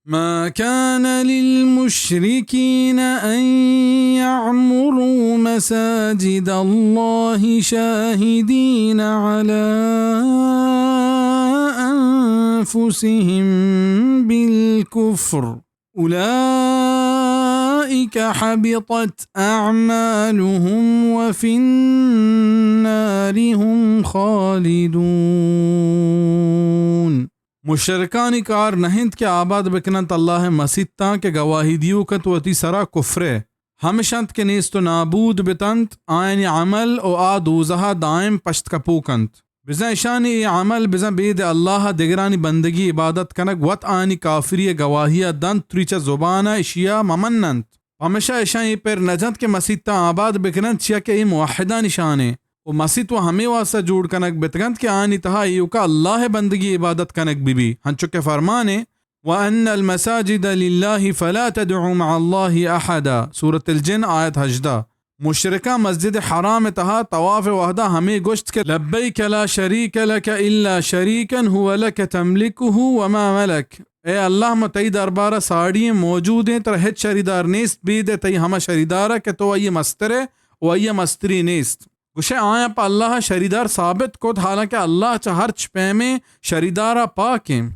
ما كان للمشركين أن يعمروا مساجد الله شاهدين على أنفسهم بالكفر أولئك حبطت أعمالهم وفي النار هم خالدون۔ مشرکانی کار نہ انت کہ آباد بکننت اللہ ءِ مسیتاں کہ گواہی دیوک انت وتی سرا کفر ءِ، ہمش انت کہ نیست و نابود بتنت، آیانی عمل و آ دوزہ ءَ دائم پشت کپوک انت۔ بزاں اشانی اے عمل بزاں بید اللہ ءَ دگرانی بندگی عبادت کنگ وت آیانی کافری ءِ گواہی ءَ دنت، تری چہ زبان ءَ اشی ءَ مہ مننت۔ پمشا اشاں اے پر نہ جنت کہ مسیتاں آباد بکننت، چیا کہ اے موحدانی شان ءِ و مسیت و ہمے واسطہ جوڑ کنگ بتگنت کہ آیانی تہا ایوکا اللہ ءِ بندگی عبادت کنگ بہ بی، ہنچو کہ فرمان ءِ، وأن المساجد لله فلا تدعوا مع الله أحدا، سورة الجن، آیت ہژدہ۔ مشرکاں مسجد حرام ءِ تہا طواف ءِ وہدا ہمے گوشت کہ لبیک لا شریک لک الا شریکا هو لک تملکه وما ملک، اے اللہ، ما تئی دربار ءَ ساڑی ایں، موجود ایں، ترا ہچ شریدار نیست بید ءَ تئی ہما شریدار ءَ کہ تو آئی ءِ مستر ئے و آئی ءَ مستری نیست۔ گوشئے آیاں پہ اللہ ءَ شریدار ثابت کت، حالانکہ اللہ چہ ہرچ پیمیں شریدار ءَ پاک ایں۔